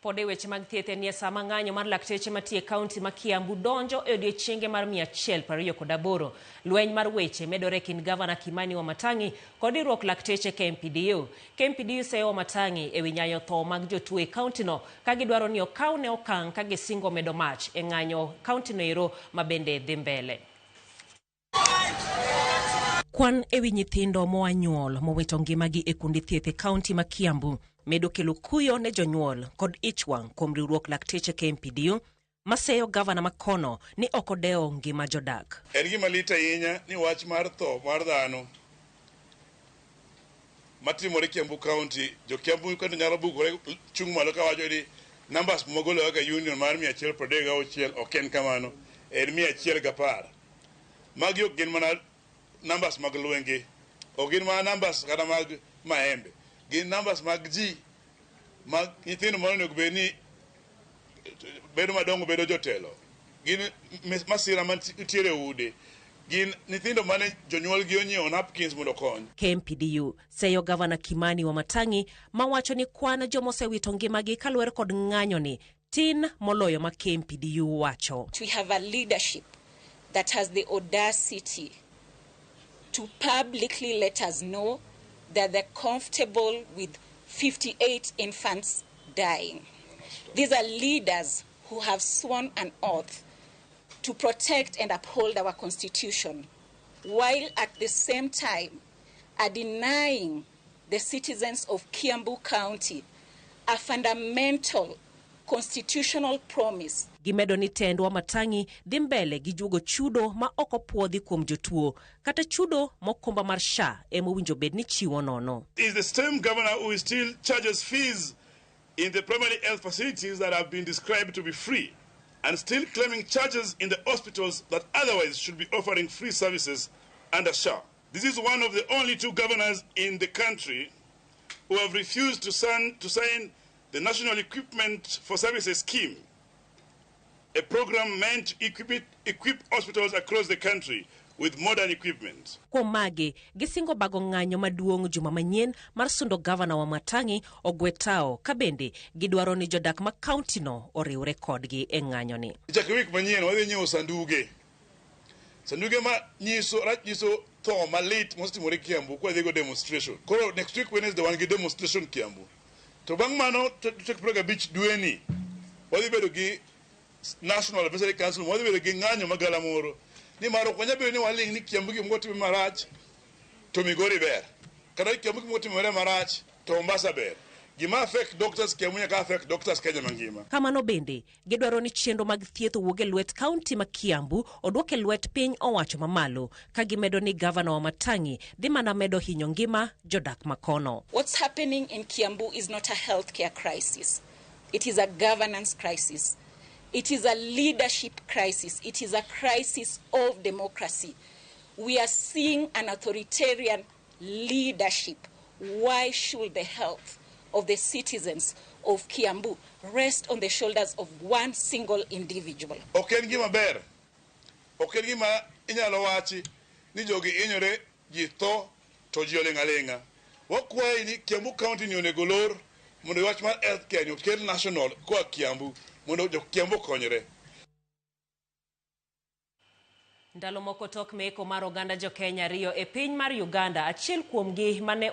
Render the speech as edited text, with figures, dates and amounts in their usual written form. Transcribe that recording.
Pod e weche mag thieth en ni e sama ng'anyo mar lakteche matiyo e kaunti ma Kiambu donjo e odiechienge mar 128, lweny mar weche medore e kind Gavana Kimani Wamatangi kod riwruok lakteche KMPDU. KMPDU seyo Wamatangi e wi nyayo tho mag jotuo e kauntino ka gidwaro ni okawne okang' ka gisingo medo mach e ng'anyo kauntino ero ma bende dhi mbele. Kwan e wi nyithindo moa nyuol mowito ngimagi e kuonde thieth e kaunti ma Kiambu medo kelo kuyo ne jonyuol kod ich wang' kuom riwruok lakteche KMPDU maseyo gavana makono ni ok odewo ngima jodak. En gima lit ahinya ni wach mar tho mar dhano matimore Kiambu County, jo Kiambu kendo nyalo bukore chung' malo kawacho ni numbers mogolo kaka union mar 136 ok en kamano, en 110. Magi ok gin mana numbers mag lwenje, ok gin mana numbers kata mag maembe, gin numbers mag ji mag nyithindo ma onego bed ni bedo madongo bedo jotelo, gin masira mantiere e ude, gin nyithindo mane jonyuolgi onyiewo napkins mondo okony. KMPDU seyo Gavana Kimani Wamatangi mawacho ni kwan joma osewito ngimagi kaluwore kod ng'anyoni tin moloyo ma KMPDU wacho. We have a leadership that has the audacity to publicly let us know that they're comfortable with 58 infants dying. These are leaders who have sworn an oath to protect and uphold our constitution, while at the same time are denying the citizens of Kiambu County a fundamental constitutional promise. Gimedo ni tend Wamatangi dhi mbele gi juogo chudo ma ok opuodhi kuom jotuo kata chudo mokumba mar SHA ema owinjo bed ni chiwo nono. Is the same governor who still charges fees in the primary health facilities that have been described to be free and still claiming charges in the hospitals that otherwise should be offering free services under SHA. This is one of the only two governors in the country who have refused to sign the National Equipment for Services Scheme, a program meant to equip hospitals across the country with modern equipment. Kuom magi, gisingo bago ng'anyo maduong' juma manyien mar sundo gavana Wamatangi ogwe tao ka bende gidwaro ni jodak ma kauntino oriwre kodgi e ng'anyoni. Chakre wik manyien wadhi nyiewo sanduge. Sanduge ma nyiso rach nyiso tho malit mosetimore Kiambu kwa wadhi go demonstration. Koro next week Wednesday wan gi demonstration Kiambu. To bang' mano tarik 25 dweni wadhi bedo gi National Advisory Council, wadhi bedo gi ng'anyo magalamoro nimar ok wanyal bedo ni waling' ni Kiambu gimoro timore marach to Migori ber, kata Kiambu gimoro timore marach to Mombasa ber. Gima affect doctors Kiambu nyaka affect doctors Kenya mangima. Kamano bende, gidwaro ni chenro mag thieth owuog e lwet kaunti ma Kiambu odwok e lwet piny owacho mamalo ka gimedo ni gavana Wamatangi dhi mana medo hinyo ngima jodak makono. What's happening in Kiambu is not a healthcare crisis. It is a governance crisis. It is a leadership crisis. It is a crisis of democracy. We are seeing an authoritarian leadership. Why should the health of the citizens of Kiambu rest on the shoulders of one single individual? Ok en gima ber, ok en gima inyalo wachi ni jogi hinyore, ji tho to ji oling' aling'a. Wakwayi ni Kiambu County ni onego lor mondo wach mar health care ni okel national koa Kiambu mondo jo Kiambu okonyre. Ndalo moko tok meko mar oganda jo Kenya ariyo e piny mar Uganda, achiel kuomgi mane